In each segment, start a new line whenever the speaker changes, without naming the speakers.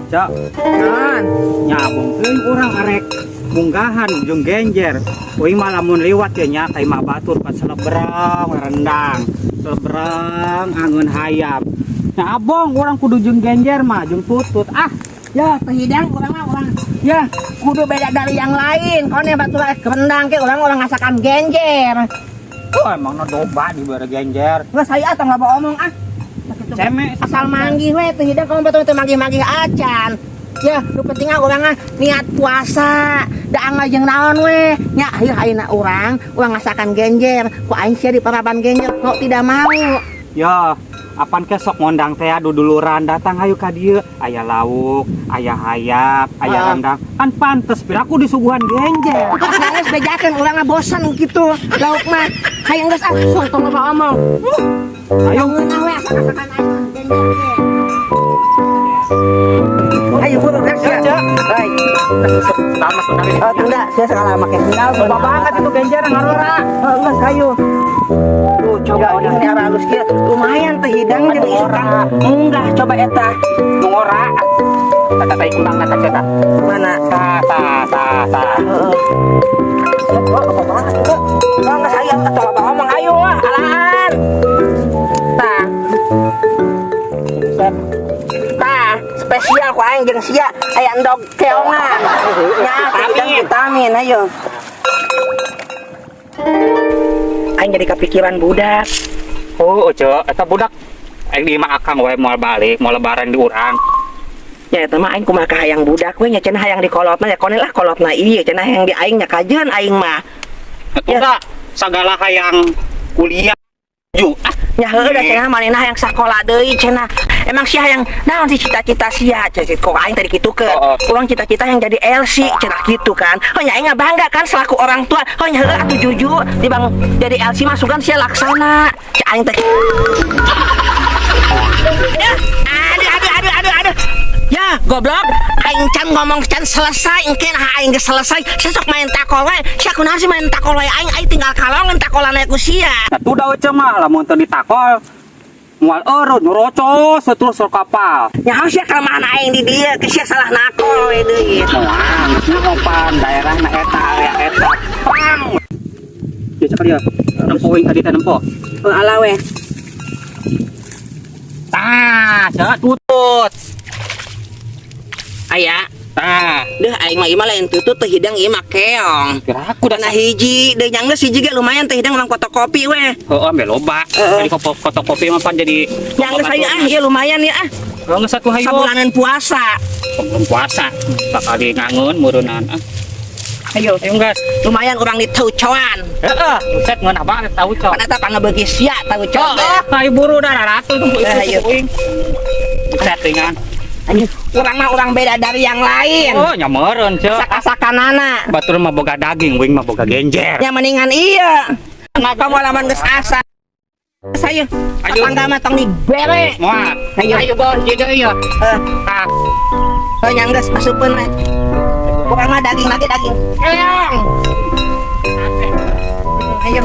Cak,
Naon?
Nyabung teuing urang arek munggahan jeung genjer. Uing mah lamun liwat ya nya ka imah batur pan selebrang rendang. Selebrang angeun hayam. Nyabong urang kudu jeung genjer mah jeung tutut. Ah,
Ya, teu hidang urang mah urang. Ya, kudu beda dari yang lain. Kone batur rek rendang ke urang urang ngasakan genjer.
Oh, emangna domba di bare genjer.
Geus aya tong loba omong ah. Sakitu.
Ceme
asal manggih we teu hidang kamu batur teu manggih-manggih acan. Ya, nu penting ah urang ah niat puasa. Da anggal jeung naon we. Nya ayo ayeuna urang, urang ngasakan genjer. Ku aing sia di paraban genjer, mau tidak mau.
Ya, apan ke sok ngondang teh duduluran datang hayu ka dieu. Aya lauk, aya hayam, aya rendang. Kan pantes piraku disuguhan genjer.
Geus bejakeun urang mah bosan gitu. Lauk mah hayang geus ah, sok tong loba omong.
Ayo.
Ngeunah we asak-asakan aing mah genjer ge. Ayo buru geus ya.
Cak.
Baik.
Lama tuh dari
Oh, tunda, saya segala make sendal.
Loba banget itu genjer ngalora.
Oh, enggak kayu. Tuh, coba ini arah halus kieu. Lumayan teh hidang jeung isukan. Munggah coba eta.
Nu ngora. Kata tai kembang kata ceta.
Mana?
Ta ta ta ta.
Heeh. Oh, apa banget itu? Oh, enggak saya atau loba omong ayo ah, alaan. Tah. Tah, spesial ku aing jeung sia aya endog keongan. Nya, teh hidang vitamin ayo. Aing jadi kepikiran budak.
Oh, Cek, eta budak aing di imah akang wae moal balik, moal lebaran di urang.
Ya eta mah aing kumaha ka hayang budak we nya cenah hayang di kolotna ya konel lah kolotna ieu cenah hayang di aing nya kajeun aing mah.
Atuh da sagala hayang kuliah ju. Ah,
Nya heueuh da cenah manehna hayang sakola deui cenah. Emang sia hayang naon sih cita-cita sia? Cenah kok aing tadi kitukeun.
Oh, oh.
Urang cita-cita yang jadi LC cenah gitu kan. Oh nya aing bangga kan selaku orang tua. Oh nya heueuh atuh juju di bang jadi LC masukan sia laksana. Cek aing teh. Ya, aduh aduh aduh aduh aduh. Ya, goblok. Aing can ngomong can selesai, engke nah aing geus selesai. Sia sok main takol wae. Sia kunaon sih main takol wae aing aing tinggal kalongan takolana ku sia.
Atuh da Ece mah lamun teu ditakol moal eureun nyerocos terus kapal.
Nyaho sia kelemahan aing di dieu, ke sia salah nakol we deui.
Moal, geus nyahopan daerahna eta area eta. Pang. Ya cek dia. Nempo uing tadi teh nempo.
Oh, ala we.
Tah, cek tutut.
Aya,
Tah,
deuh aing mah ieu mah lain tutut teh hidang ieu mah keong.
kira aku dah
Nah hiji, deuh nyang geus hiji ge lumayan teh hidang urang fotokopi we.
Heeh, ambil loba.
Heeh.
Jadi fotokopi mah pan jadi
Nyang geus hayu ah, ieu lumayan ya ah.
Heeh, geus atuh hayu.
Sabulanan puasa.
Sebelum puasa. Sakali ngangeun meureunnan ah.
Ayo,
Ayo gas.
lumayan urang ditaucoan.
Heeh, buset ngeunah banget tauco.
Pan eta pangebeuki sia tauco teh.
Oh, ayo buru dah ratu tunggu
Eh, ayo.
itu uing. Buset ringan.
Urang mah urang beda dari yang lain.
Oh, nya meureun ceu.
Asak-asakanana.
Batur mah boga daging, uing mah boga genjer.
Ya mendingan iya. Kamu lamun geus asa. Saya
Ayo.
tetangga mah tong dibere.
Moal.
Ayo.
Ayo bos, jadi ieu.
Eh,
Tah.
oh nyang geus asupeun we. Urang mah daging lagi daging. Keong. Ayo.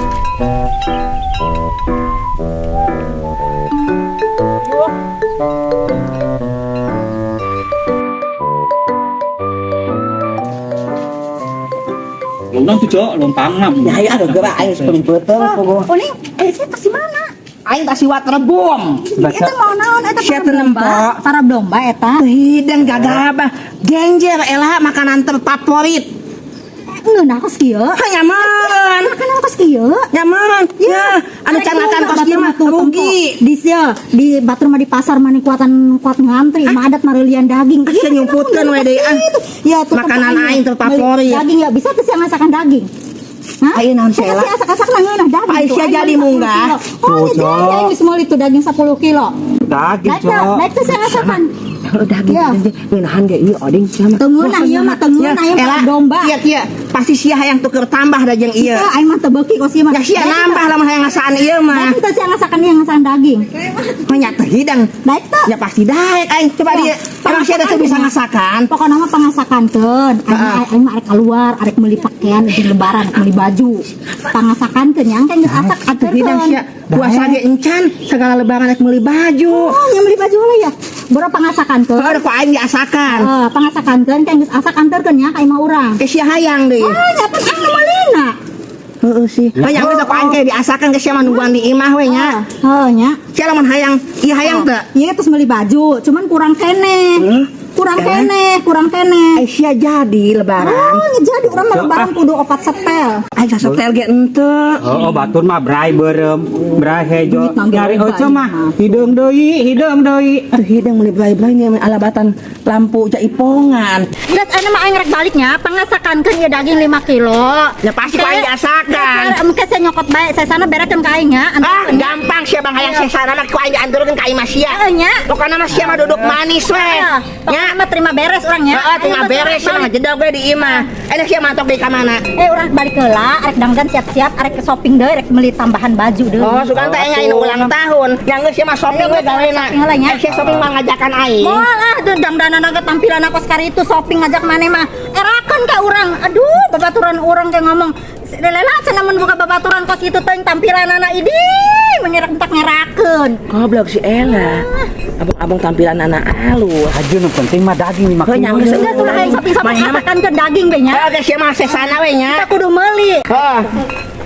Luntang tuh, Cok, luntangna.
Ya ayo aduh geura aing sebelum beuteung puguh.
Oh, ini saya kasih mana?
Aing kasih waterbom.
Eta mau naon eta
Sia
para
teu
domba,
nempo.
para domba eta.
Teu hidang gagabah. Genjer elah makanan terfavorit.
Ngeunah kos kieu.
Hah nyaman.
Makanan kos kieu.
Nyaman. Ya, anu can makan kos kieu mah rugi.
Di sia, di batur mah di pasar mah kuatan kuat ngantri, mah adat mareulian daging.
Ah, sia nyumputkeun we deui ah.
Ya tuh
Makanan
tempat
aing terfavorit.
Daging ya bisa teu sia ngasakan daging. Hah?
Ayo naon
Saya
Sela?
sih asak-asak ngeunah daging.
Aisyah
tuh. Aing
jadi
beli 10
munggah.
kilo. Oh, ya jadi aing geus meuli tuh daging 10 kilo.
Daging,
Naik teu,
Cok.
naik teu sia ngasakan.
Daging.
Ya.
Ngeunahan ge ieu oding sia mah.
Teu ngeunah ieu mah, teu ngeunah ieu mah domba.
Iya kieu, pasti sia hayang tuker tambah da jeung ieu.
Teu, aing mah teu beuki kos ieu mah.
Ya sia nambah lamun hayang ngasaan ieu mah.
Daek teu sia ngasakan ieu ngasaan daging.
Mah nya teu hidang.
Daek teu?
Ya pasti daek aing. Coba
Ya,
dia. Emang sia teu bisa ngasakan?
Pokoknya mah pangasakankeun. Aing mah aing mah arek keluar, arek meuli pakaian jeung lebaran, arek meuli baju. Pangasakankeun nya engke geus asak
Teu hidang
aturkeun.
sia. Puasa ge encan segala lebaran rek meuli baju.
Oh, nya meuli baju heula ya. Boro pangasakankeun.
Heuh, ku aing diasakan.
Heeh, pangasakankeun engke geus asak anterkeun nya ka imah urang.
Ke sia hayang deui.
Oh, nya pan aing nu meulina.
Heeh sih. Oh, nya geus ku aing ke diasakan ke sia mah nungguan di imah we nya.
Heuh nya.
Sia lamun hayang, ieu hayang teu?
Iya terus beli baju, cuman kurang keneh. Kurang
Eh?
keneh, kurang keneh.
Ai sia jadi lebaran.
Oh, jadi urang mah lebaran kudu opat setel.
Ai sasetel ge henteu.
Oh, batur mah bray beureum, bray hejo.
Duit ngambil
Nyari
obat,
oce mah
mah.
hideung deui, hideung deui.
Teu hidang meuli bray-bray nya alabatan lampu jaipongan.
Geus ayeuna mah aing rek baliknya, pangasakankeun ieu daging 5 kilo.
Ya pasti ku aing diasakan.
Engke saya nyokot bae, saya sana berekeun ka aing nya.
Ah, gampang sia bang hayang sesana mah ku aing dianturkeun ka imah sia.
Heeh nya.
Pokona mah sia mah duduk manis we.
Nya mah terima beres urang nya.
Heeh, terima beres sia mah jedog we di imah. Enak sia mantok deui ka mana?
Eh urang balik heula, arek dangdan siap-siap, arek ke shopping deui, arek meuli tambahan baju deui.
Oh, sugan teh nya ini ulang tahun. Yang geus sia mah shopping we gawena.
Shopping heula nya.
Eh, sia shopping mah ngajakan aing.
Moal ah, dangdanan ge tampilan aku sekali itu shopping ngajak maneh mah. Erakeun ka urang. Aduh, babaturan urang kayak ngomong. Lela cenah mun buka babaturan kos itu teuing tampilanana idi mengerak entak ngerakeun.
Goblok si Ella. Abang-abang tampilan anak alus.
Aju nu penting mah daging 5
Heuh,
kilo.
nya geus.
Enggak tuh hayang shopping-shopping
Manehna mah-
asakan ke daging be nya.
Heeh, geus sia mah sesana we nya.
Kita kudu meuli.
Heeh.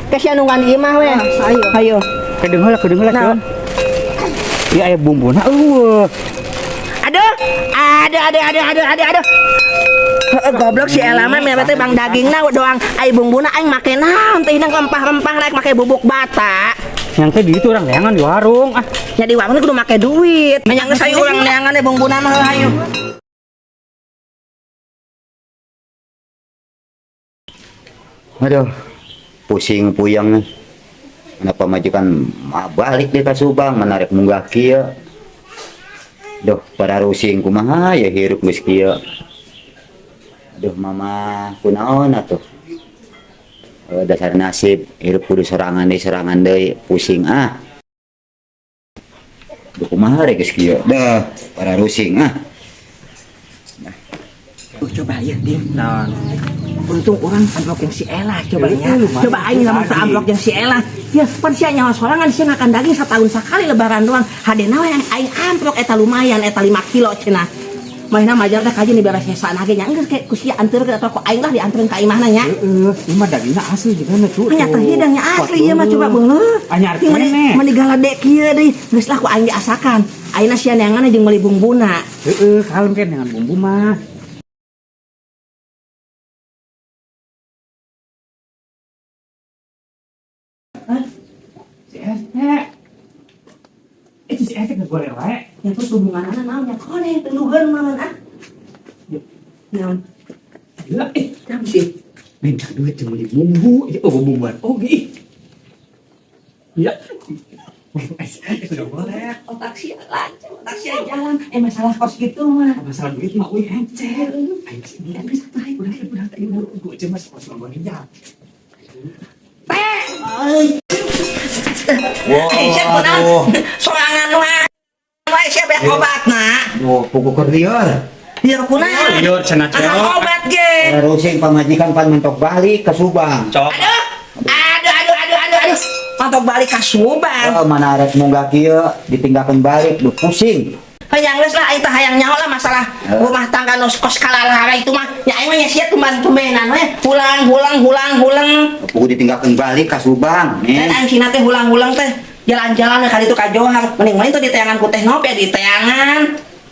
Geus sia nungguan di imah we.
Ayo.
Ayo.
Kedeung heula, kedeung heula,
Naon?
Ceu. Ieu aya bumbuna eueuh.
Aduh, aduh, aduh, aduh, aduh, aduh, aduh. Heeh, goblok si Ella mah mere teh bang dagingna doang ai bumbuna aing make naon teh hidang rempah-rempah rek make bubuk bata.
Yang teh di itu urang leangan di warung. Ah,
Nya di warung kudu make duit. Nya geus hayu urang neangan we bumbuna mah hayu.
Aduh, pusing puyeng. Mana pamajikan mah balik deh ka Subang menarik munggah kieu. Duh, para rusing kumaha ya hirup geus kieu. Aduh, mama kunaon atuh. Eh, dasar nasib hirup kudu sorangan deui, pusing ah. Duh, kumaha rek geus kieu. Dah, para rusing ah.
Oh, coba ya, Dim.
Naon?
Untung orang amplop yang si Ella coba nya.
Lumayan.
Coba aing lamun teu amplop yang si Ella. Ya, pan sia nyawa sorangan sia ngakan daging setahun sekali lebaran doang. Hadena we yang aing amplop eta lumayan eta 5 kilo cenah. Mahna majar teh kaji beres sesana ge nya geus ke ku sia anterkeun atau ku aing lah dianterkeun ka imahna nya.
Heeh, ieu mah dagingna asli juga na cu.
Nya teh hidangnya asli ieu mah coba beulah.
Anyar keneh.
Meni galade kieu deui. Geus lah ku aing diasakan. Ayeuna sia neangan jeung meuli bumbuna.
Heeh, kalem kan dengan bumbu mah. Hah? Si ST. Itu si ST ngegoreng wae.
Nya terus hubunganna naon nya kone tuluheun meureun ah. Naon?
Gila, eh,
Naon sih?
minta duit jeung beli bumbu. Ini oh bumbuan oge. ih. Ya. Eh, sudah boleh.
Otak sia lancar, otak sia jalan. Eh masalah kos gitu mah.
Masalah duit mah euy encer. Aing sih udah udah udah udah gua aja mas pas ngomongin ya.
Teh. Eh, sia kunaon? Sorangan wae. Wae sia beak obatna.
Duh, puku keur lieur.
Biar kunaon?
Lieur cenah
Akang obat ge.
Para rusing pamajikan pan mentok balik ke Subang.
Coba.
Aduh. Aduh aduh aduh aduh aduh. Mantok balik ka Subang.
Oh, mana arek munggah kieu ditinggalkeun balik, duh pusing.
Hayang geus lah aing teh hayang nyaho lah masalah rumah tangga nu kos kalalahara itu mah. Nya aing mah nya sia tumben-tumbenan we. Hulang hulang hulang hulang.
Puku ditinggalkeun balik ka Subang,
Dan
men.
aing sina teh hulang-hulang teh jalan-jalan we ka ditu ka Johar. Mending-mending tuh diteangan ku teh Nope diteangan.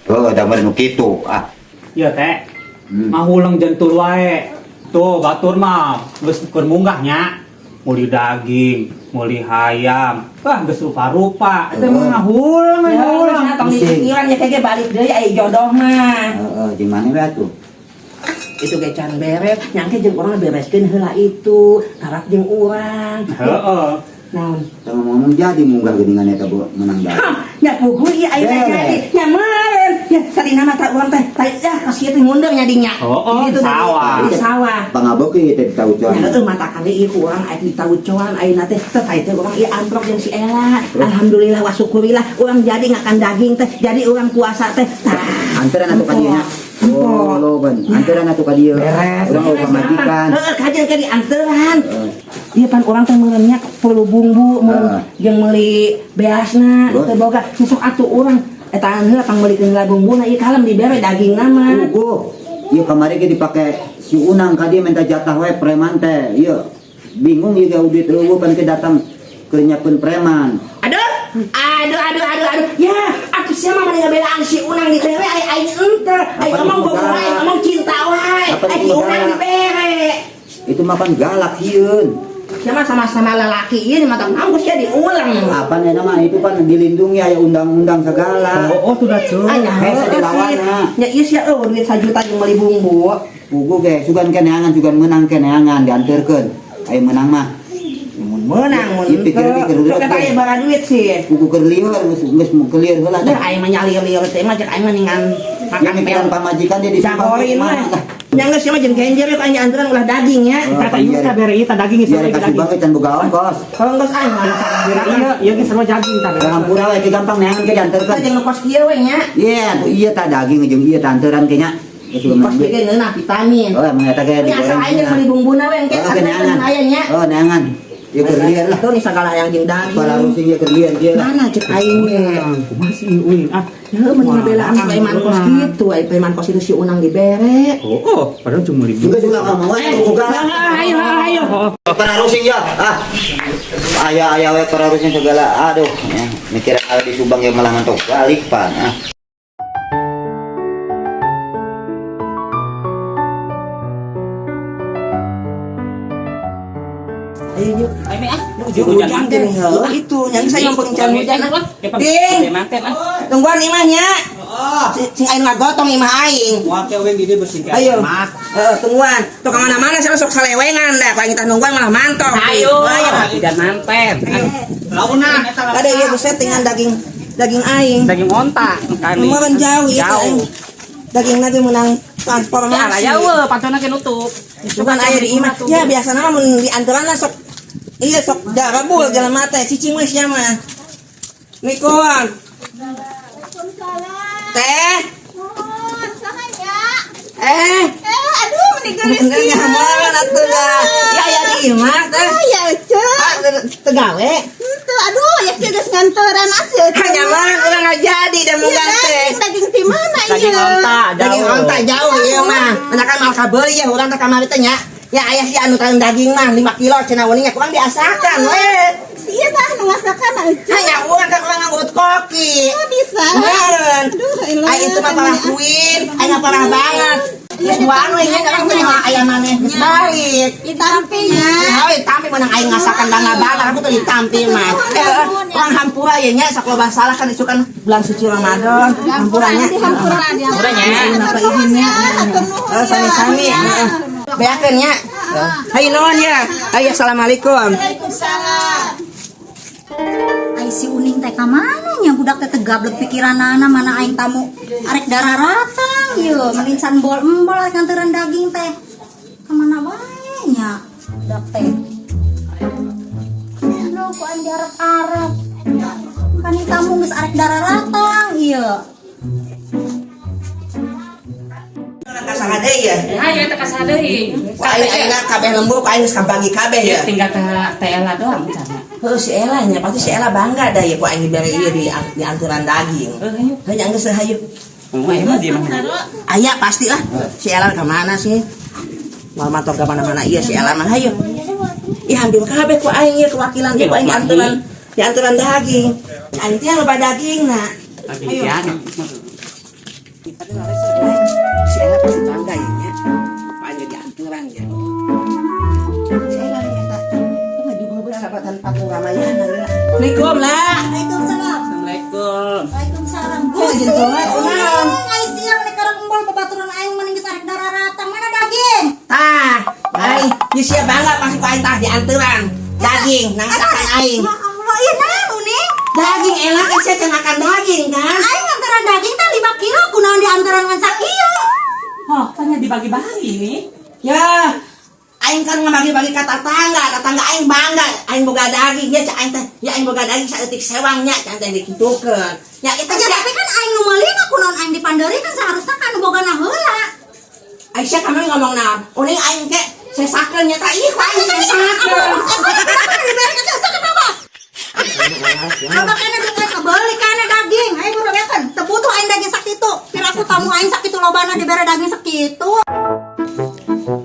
Oh, da meureun nu kitu. Ah,
Iya teh. Mah ulang jentul wae. Tuh batur mah geus keur munggah nya. Meuli daging, meuli hayam. Wah geus rupa-rupa. Eta mah ngahulang
Ya,
ngahulang.
tong dipikiran ya kayak balik deui ai jodoh mah.
heeh, jeung mana we atuh?
Itu ge can beres, nyangke jeung urang bereskeun heula itu, karap jeung urang.
Heeh.
Naon?
Teu ngomong jadi munggah geuningan eta bu menang daging.
Hah, nya puguh ieu ayeuna
Beres.
jadi. Nya meureun. Ya Tadi nama tak urang teh. Tadi ya kasih teh mundur nya dinya.
Oh,
Gitu,
di sawah.
Di sawah.
Pangabok ieu teh ditaucoan.
Ya heueuh mata kali ieu ku urang aya ditaucoan ayeuna teh teh teh urang ieu amplop jeung si Ella. Alhamdulillah wa syukurillah urang jadi ngakan daging teh, jadi urang puasa teh. Tah.
Anteran atuh ka dieu nya. Oh, loban. Anteran atuh ka dieu.
Beres.
Urang eueuh pamajikan.
Heeh, kajian ke di anteran. Iya pan urang teh meureunnya perlu bumbu, meureun jeung meuli beasna,
Terus?
teu boga. Sok atuh urang eta heula pangmeulikeun heula bumbuna ieu kalem dibere dagingna mah.
Ugo. Ieu kamari ge dipake si Unang ka dieu minta jatah we preman teh. Ieu bingung ieu ge duit eueuh pan ke datang ke nyiapkeun preman.
Aduh, aduh, aduh, aduh, aduh. Ya, atuh sia mah mani ngabelaan si Unang dibere ai aing henteu. Ai
Apa
ngomong
itu
bogoh
galak?
wae, ngomong cinta wae.
Apa
Ai
itu
si Unang
galak?
dibere.
Itu mah kan galak sieun.
Sia mah sama-sama lelaki ieu mata mampus sia diulang.
Apa nih nama itu kan dilindungi aya undang-undang segala.
Oh, sudah cuy.
Anya
Hese dilawan.
Ya ieu sia eueuh duit 1 juta jeung meuli bumbu.
Pugu ge sugan keneangan sugan menang keneangan dianterkeun. Aya menang mah.
Mun menang mun
Ieu pikir-pikir
henteu. Sok eta aya bara duit sih.
Pugu keur lieur geus geus keur lieur heula
Dah
teh.
aing mah nyalir-liur teh mah cek aing mah ningan
Ya
makan
mikiran
pel.
pamajikan dia di Subang
Jagorin
kumaha
mah.
tah.
Nya geus sia mah jeung genjer yuk aing anteran ulah daging ya.
Oh,
Kata ieu teh bere ieu teh daging
Biar
ieu
ka
daging.
Subang ge can boga ongkos.
Kalau geus aing mah
Bere ieu, ieu geus sarua daging tah.
Lah hampura we ge gampang neangan ge dianterkeun.
jeung nu kos kieu we nya.
Iya, tuh iya tah daging jeung iya tah anteran ke nya. Geus sugan
Kos
menang
kieu
duit.
ge ngeunah vitamin.
Oh, emang eta ge
Nya asal
digoreng.
aing jeung meuli bumbuna we engke
Oh, keneangan.
aya nya.
Oh, neangan. Ieu keur lieur lah.
Tuh nih segala yang jeung daging.
Para rusing ieu keur lieur kieu lah.
Mana cek aing ge.
Kumaha sih uing ah.
Ya mending ngabelaan preman kos kitu, ai preman kos itu si Unang dibere.
Oh, padahal cuma ribu.
Juga juga ngomong we kudu galak.
Ayo, ayo.
Para rusing ya. Ah. Aya aya we para rusing segala. Aduh, ya. Mikiran aya di Subang ya malah ngantok balik pan. Ah.
Ayo yuk.
Ayo ah.
Hujan gini heuh itu yang saya yang pengen hujan. Ding. Tungguan imahnya. Sing aing ngagotong imah aing.
Wah, ke uing di dieu bersih.
Ayo. Heeh, tungguan. Tuh ke mana-mana saya sok salewengan dah. Kalau kita nungguan malah mantong.
Ayo.
Ayo.
Tidak manten. Launa eta
Ada iya buset dengan daging daging aing.
Daging onta kali.
Kemarin jauh ya
Jauh.
Daging nanti menang transformasi.
Ya, jauh, pantona ke nutup.
Bukan aya di imah. Ya biasana mah mun di anteran sok iya sok darabul jalan mata cicing we sia mah. Nikon. Teh.
Nuhun, saha nya?
Eh.
Aduh, meni geulis
Bener nyaman atuh dah. Ya ya di imah teh.
Ya, Ece.
Ah, teu gawe.
Henteu, aduh, ya kieu geus nganteran asih Ece.
Hanya mah urang nggak jadi dah
Iya,
munggah teh.
daging, daging di mana ieu?
Daging onta,
Daging onta jauh ieu mah. Anakan mal kabeuli ya urang teh kamari teh nya. Ya ayah si anu tahun daging mah 5 kilo cenah weuni nya kurang diasakan we.
Iya sah nu ngasakan Ece.
Hanya urang kan urang ngurut koki.
Oh, bisa.
Meureun.
Aduh, elah.
Ai itu mah parah kuin, ai mah parah banget. Geus duaan we nya urang teh nyawa aya maneh geus balik.
Ditampi nya.
Ya, ditampi menang aing ngasakan bangga-bangga aku tuh ditampi mah. Urang hampura ye nya sok loba salah kan itu kan bulan suci Ramadan. Hampura nya.
Hampura,
Hampura nya.
Kenapa izinnya? Oh, sami-sami. Heeh. Beakeun nya. Hayu nuhun ya. Ayo assalamualaikum.
Waalaikumsalam. Ai si Uning teh ka mana nya budak teh tegablek pikiranana mana aing tamu arek dararatang ieu meninsan bol embol arek nganteran daging teh. Ka mana wae nya budak teh. Aduh, ku aing diarep-arep. Kan ieu tamu geus arek dararatang ieu.
Kasaha deui ya.
Ayo eta kasaha deui.
Ku aing ayeuna kabeh lembur ku aing geus kabagi kabeh ya.
Tinggal ke Teh Ella doang cara.
Heuh si Ella nya pasti si Ella bangga dah ya ku aing dibere ieu di anturan daging.
Heuh ayo.
Heuh nya geus hayu.
Ngomong aja mah dia mah.
Aya pasti lah. Si Ella ke mana sih? Mal mantor ke mana-mana iya si Ella mah hayu. Ih ambil kabeh ku aing ieu kewakilan ku aing di anturan daging. Aing teh loba daging na.
Ayo.
Si Ella pasti bangga ya nya. Ku aing di anturan ya. Si Ella nyata. Maju bener sabatan patung Ramayana lah. Assalamualaikum lah.
Waalaikumsalam.
Assalamualaikum.
Waalaikumsalam.
Oh,
Gusti.
jeung tolak, kunaon?
Ai siang nih karang embol babaturan aing mending geus arek dararatang. Mana daging?
Tah, aing ieu sia bangga pasti ku aing tah di anturan. Daging nangsakan aing.
Ya Allah, ieu naon Uning?
Daging enak kan sia can makan daging kan?
Aing nganteran daging teh 5 kilo kunaon Kunaon diantaran ngan sakieu?
Oh, tanya dibagi-bagi nih.
Ya, aing kan ngebagi-bagi ka tetangga, tetangga aing bangga, aing boga daging nya cak aing teh, ya aing boga daging saeutik sewang nya cak teh dikitukeun. Ya itu
Aja
sia.
Tapi kan aing nu meulina, kunaon aing dipanderi? Kan seharusnya kan nu bogana heula.
Aisyah kami ngomong naon? Uning aing ke sesakeun nya tah ih aing sesakeun.
Kenapa? Coba kana duit aing kebeli kana daging. Ayo buru beakeun. Teu butuh aing daging sakitu. Piraku tamu aing sakitu lobana dibere daging sakitu.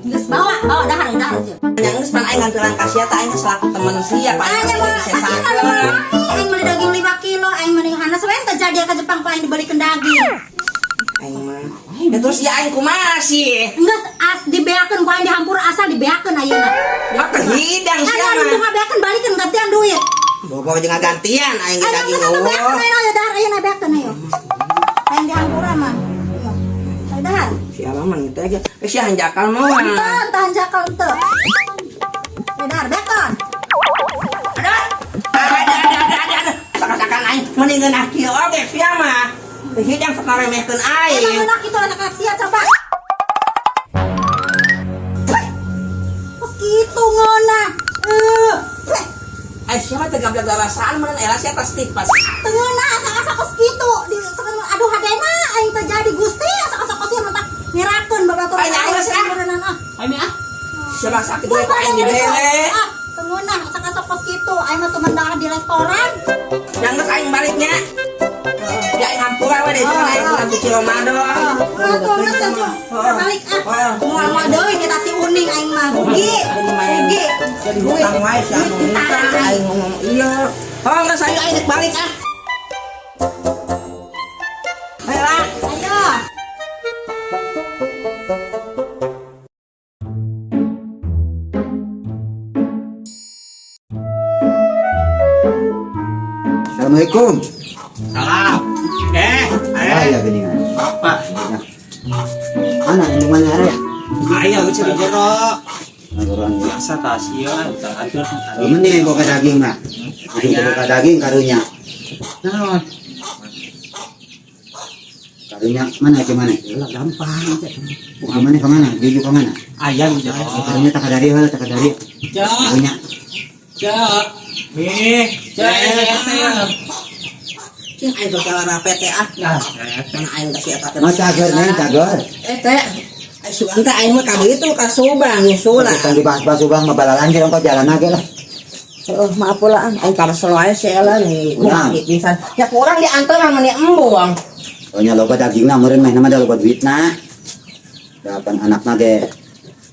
Geus bawa, bawa dahar dahar aja.
Nya geus pan aing nganteran ka sia tah aing selaku temen sia pan
Aing mah sakit anu aing meuli daging 5 kilo, aing meuli hanas we teu jadi ka Jepang pa aing dibelikeun daging.
Aing mah. Ya terus ya aing kumaha sih?
Geus as dibeakeun ku aing dihampur asal dibeakeun ayeuna.
Ya teh hidang
Kan
sia
anu
mah.
bunga beakeun balikeun gantian duit.
Bawa jeung gantian aing ge
Ayo
daging
geus atuh beakeun
eueuh.
ayo ayo dahar ayeuna beakeun ayo. Aing dihampura mah. Ayo dahar.
Siapa mah gitu aja. Eh sia hanjakal mah.
Ente, ente hanjakal ente. Ayo dahar beakeun.
Ada ada ada ada ada. Sakasakan aing mending ngeunah kieu oge sia mah. Teu hidang sok ngaremehkeun
Emang
aing.
ngeunah kitu anak sia coba. Kos kitu ngeunah. Eh,
Eh sia mah teu gablek rasaan meureun era sia tas tipas.
Teu ngeunah asa-asa kos kitu. Di aduh hadena aing teu jadi Gusti asa-asa kos ieu mentak ngirakeun babaturan
Ay, nyawa sih, ah.
Beureunan, ah.
Ayo ah.
Sia mah sakit
Wah,
we ku aing dibere.
Ah, teu ngeunah asa-asa kos kitu. Aing mah tumendah di restoran.
Yang geus aing baliknya. Ya aing hampura we deh cuman aing bulan suci Ramadan.
Ah, tuh geus tuh. Balik ah. Moal-moal deui kita si uning aing mah. Rugi. Rugi.
Jadi hutang wae sia anu hutang aing ngomong iya. Oh geus ayo aing balik ah. Ayo lah.
Ayo.
Assalamualaikum.
Salam. Eh,
Ah,
eh,
ya geningan.
Bapak.
Mana ini mana area?
Ayo geus di jero.
Orang
Biasa tas ieu atur.
mending boga daging mah. Mending boga daging karunya.
Naon?
Karunya mana ke mana?
Lah gampang.
Ke mana ke mana? Juju ke mana?
Ayam di jero.
Karunya tak dari heula tak dari.
Cak,
Karunya.
cak.
Nih,
Cak.
Cing aing teh kalah rape teh ah.
Nah,
Mana aing teh si eta teh.
Mau cager neng cager.
Eh teh. Ai sugan teh aing mah ka ditu ka Subang nyusulan.
Kan dibahas-bahas Subang mah balalan kira kok jalan aja lah.
Heeh, maaf pula ah. Aing karasel wae si Ella nih.
Kurang.
Pisan. Ya kurang diantar mah meni embung.
Oh nya loba dagingna meureun meh nama da loba duitna. Dapan anakna ge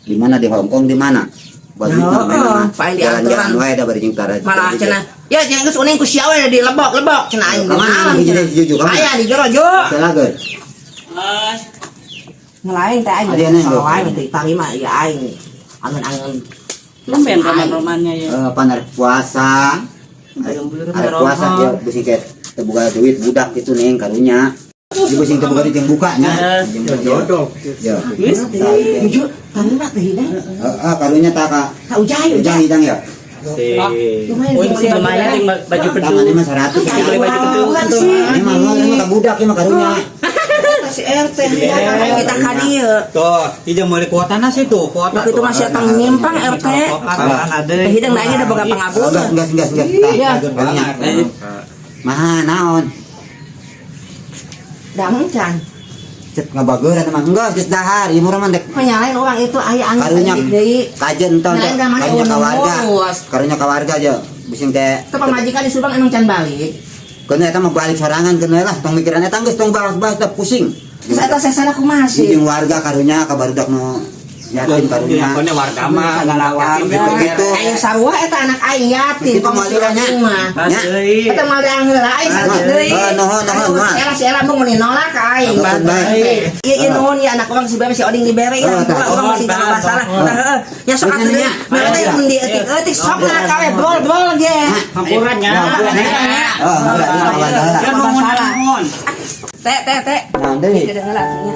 di mana di Hong Kong di mana? Buat duitna
Heeh,
meh nama.
paling diantaran.
Jalan-jalan wae da bari jeung tara.
Malah cenah. Ya jeung geus uning ku sia we di lebok-lebok cenah aing.
Kemana hiji deui juju kemana?
Aya di jero jo.
Salah ge.
Ngelain teh aing.
Aya neng,
Salah wae teh pari mah ya aing. Angen-angen.
Tumben roman-romannya ya.
Eh, pan arek puasa. Arek puasa ya bisi ke teu boga duit budak itu neng karunya. Di bisi teu boga duit jeung buka nya. Jeung
jodoh.
Ya.
Jujur, tadi mah teh hidang.
Heeh, karunya tak ka.
Ka ujai,
Hidang
ujai.
hidang ya.
Lumayan,
Oh, ini lumayan yang baju
Tangan ini
pedut.
mah 100 ya.
Beli baju pedut.
Ini mah ini mah ka budak ini mah karunya.
Si RT aing kita ka dieu.
Tuh, tidak meuli kuotana sih tuh, kuota.
Waktu itu masih atang nyimpang RT.
Ada.
Teh hidang da aing ada boga pangabul.
Enggak, enggak, enggak, enggak.
Iya.
Karunya. Mah naon?
Dang can.
Cek ngabageuran mah enggak geus dahar, ieu murah mah dek.
Menyalain orang itu aya angin
Karunya
deui.
kajen tong
Nah, enggak, masih
karunya ka warga.
ngurus.
Karunya ka warga aja. Bising teh.
Itu pamajikan di Subang emang can balik.
Keun eta mah balik sorangan keun we lah tong mikiran eta geus tong bahas-bahas dah pusing.
Terus eta sesana kumaha sih?
Jeung warga karunya ka barudak nu yatim karunya.
Pokoknya warga mah
Sagala warga.
Gitu.
Aing sarua eta anak aing yatim.
Itu moal nya.
Mah.
Nya.
Eta moal deang heula aing sakit deui.
Eh, nuhun, nuhun, nuhun.
Si Ella si Ella mung meuni nolak ka aing.
Nuhun, baik.
Iya iya nuhun ya anak urang si Bebe si Oding dibere ya.
Oh, tah.
Urang masih gak masalah. Tah heeh. Ya sok atuh deui. Mah teh mun dietik-etik sok lah kawe brol-brol ge.
Hampurannya.
Oh, enggak bisa warga lah.
Ya nuhun nuhun.
Teh teh teh.
Naon deui?
Tidak heula atuh nya.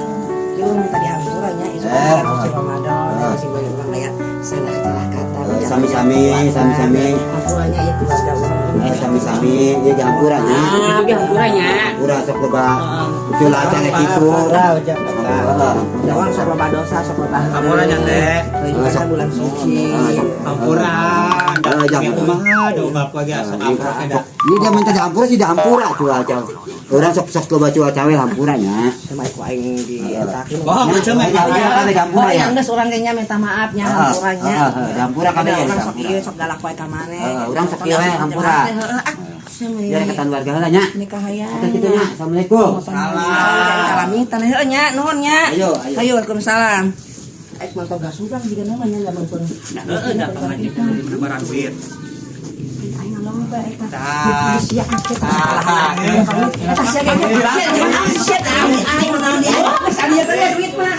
Ieu minta dihampura nya itu
Eh.
kan Ramadan masih banyak orang aya salah salah kata.
Sami-sami, sami-sami.
Hampura nya ieu keluarga urang.
Sami-sami, ieu hampura nya.
Itu ge hampura nya.
Hampura sok loba ucul acan kitu. Heeh.
Urang sok loba dosa, sok loba.
Hampura nya teh.
Ini kan bulan suci.
Hampura.
Eh, jangan.
Kumaha dong bapak ge asa hampura kada.
Ini dia minta hampura sih hampura cuaca. Orang sok sok loba cuaca we hampura nya.
Sama ku aing di eta.
Bohong lucu mah.
Ya, kan hampura
Oh,
ya.
yang geus urang ge nya minta maaf nya
Ah,
hampura nya.
ah, ah, hampura kabeh ya,
Urang sok
hampura.
ieu sok galak wae ka maneh.
Ah, urang sok ieu we, hampura.
Heeh, ah.
Biar ketan warga heula nya.
Nikah hayang.
Kita kitu nya. Assalamualaikum.
Salam. Kalamitan heuh nya, nuhun nya.
Ayo, ayo.
Ayo, waalaikumsalam. Aik mantau gasugang jiga namanya lamun pun.
Heeh, da pamajikan lebaran duit.
Aing loba eta.
Tah.
Sia atuh.
Tah.
Eta sia ge. Sia sia aing naon di aing. Geus aya duit mah.